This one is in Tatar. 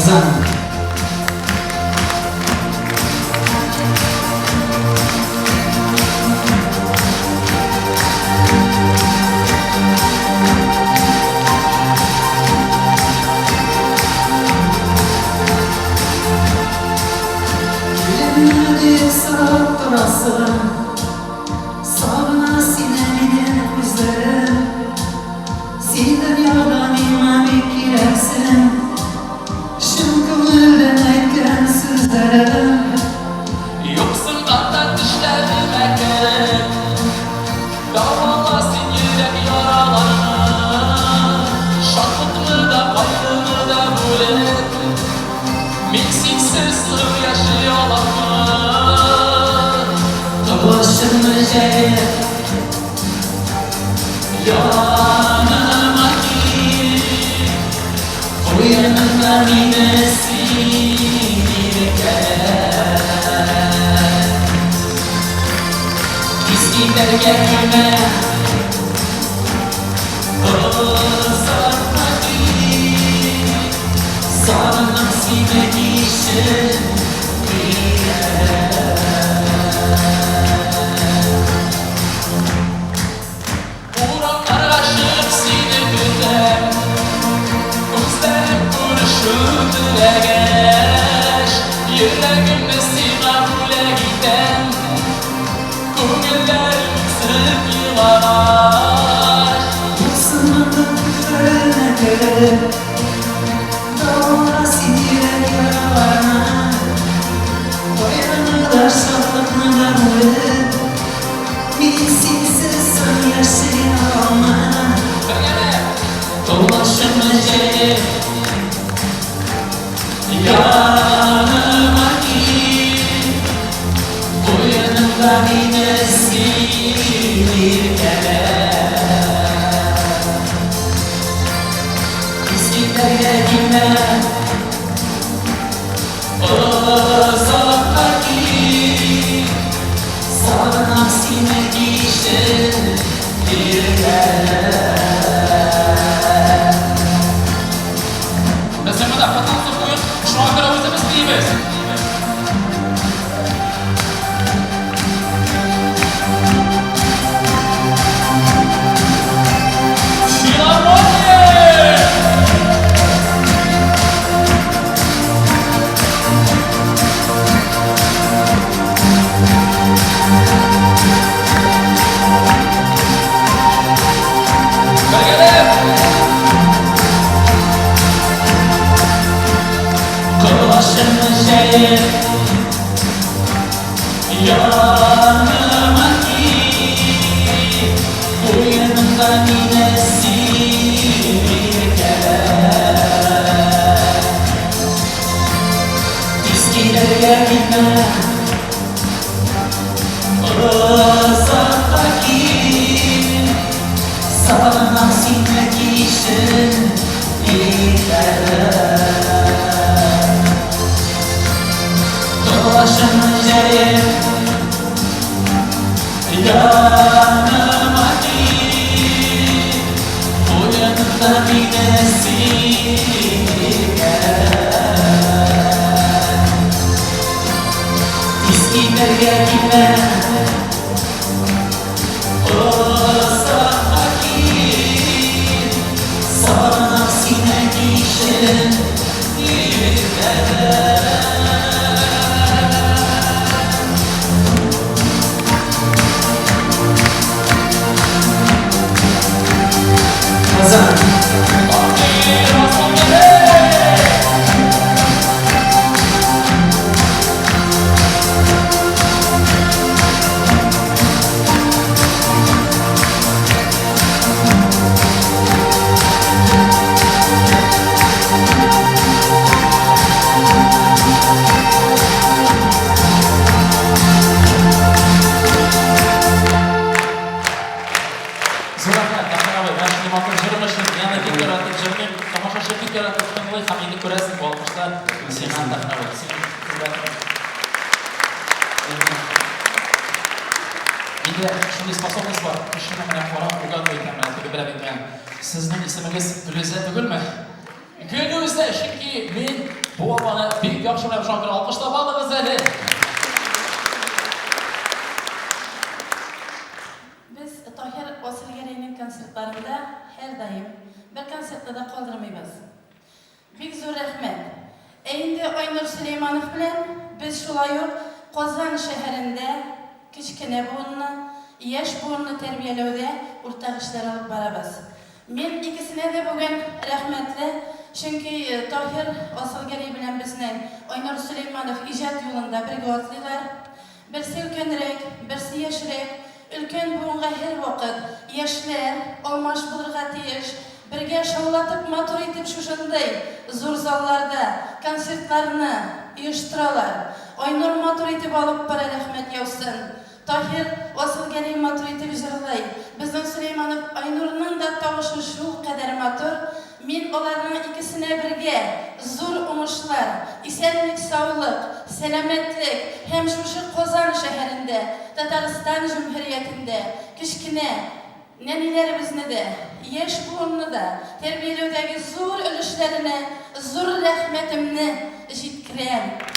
Казан. Килемме дип сорап торасың, Сагына сине минем күзләрем. Син дөньяда миңа бик кирәксең, Чын күңелдән әйткән сүзләрем. Юксынган да төшләремә кереп, Дәвала син йөрәк яраларны. Шатлыкны да, кайгыны да бүлеп, Мин синсез соң яши аламмы? Колачыңны җәеп, Яныма кил, куеныңда мине син иркәлә. Тиз китәргә килмә, озакка кил. Сагынам сине кичен иртәләр. Урамнарга чыгып сине көтәм, Күзләрем күрешү теләгәч, Йөрәгемне сиңа бүләк итәм, Күңелләрем үксеп елагач. Юксынмадым күзләренә кереп, Дәвала син йөрәк яраларны, Кайгыны да, шатлыкны да бүлеп. Мин синсез соң яши алмам. Бергәләп! Колачыңны җәеп, яныма кил. Куеныңда мине син иркәлә. Тиз китәргә килмә. Озакка кил, Сагынам сине кичен, иртәләр. Безнең монда хатын-кыз куеп, шуңа күрә үзебез биибез. Филармония! Бергәләп! Колачыңны җәеп, яныма кил, Куеныңда мине син иркәлә. Тиз килергә килмә, озакка кил, Сагынам сине кичен, иртәләр. Колачыңны җәеп, яныма кил, Куеныңда мине син иркәлә. Тиз китәргә килмә, озакка кил, Сагынам сине кичен, иртәләр. Казан. Зур рәхмәт, Әхмәт абый, менә шундый матур җырың өчен. Мин аны бик яратып җырлыйм. Тамашачы бик яратып тыңлый һәм инде күрәсең, бу алкышлар сиңа, Әхмәт абый. Син Миндә шундый способность бар, кешене менә карап угадывать итәм, менә теге берәү әйткән, сезнең исемегез Гөлүзә түгелме? Гөлүзә, чөнки мин Бу апаны бик яхшы беләм, шуңа күрә алкышлап алыгыз әле. Без Таһир Асылгәрәйнең концертларында һәрдаим, бер концертны да калдырмыйбыз. Бик зур рәхмәт. Ә инде Айнур Сөләйманов белән без шулай ук Казан шәһәрендә кечкенә буынны, яшь буынны тәрбияләүдә уртак эшләр алып барабыз. Мин икесенә дә бүген рәхмәтле, чөнки Таһир Асылгәрәй белән безнең Айнур Сөләйманов иҗат юлында бергә атлыйлар. Берсе өлкәнрәк, берсе яшьрәк. Өлкән буынга һәрвакыт яшьләр алмаш булырга тиеш. Бергә шаулатып матур итеп шушындый зур залларда концертларны оештыралар. Айнур матур итеп алып бара, рәхмәт яусын. Таһир Асылгәрәй матур итеп җырлый. Безнең Сөләйманов Айнурның да тавышы шулкадәр матур. Мин аларның икесенә бергә зур уңышлар, исәнлек-саулык, сәламәтлек һәм шушы Казан шәһәрендә, Татарстан җөмһүриятендә кечкенә нәниләребезне дә, яшь буынны да тәрбияләүдәге зур өлешләренә зур рәхмәтемне җиткерәм.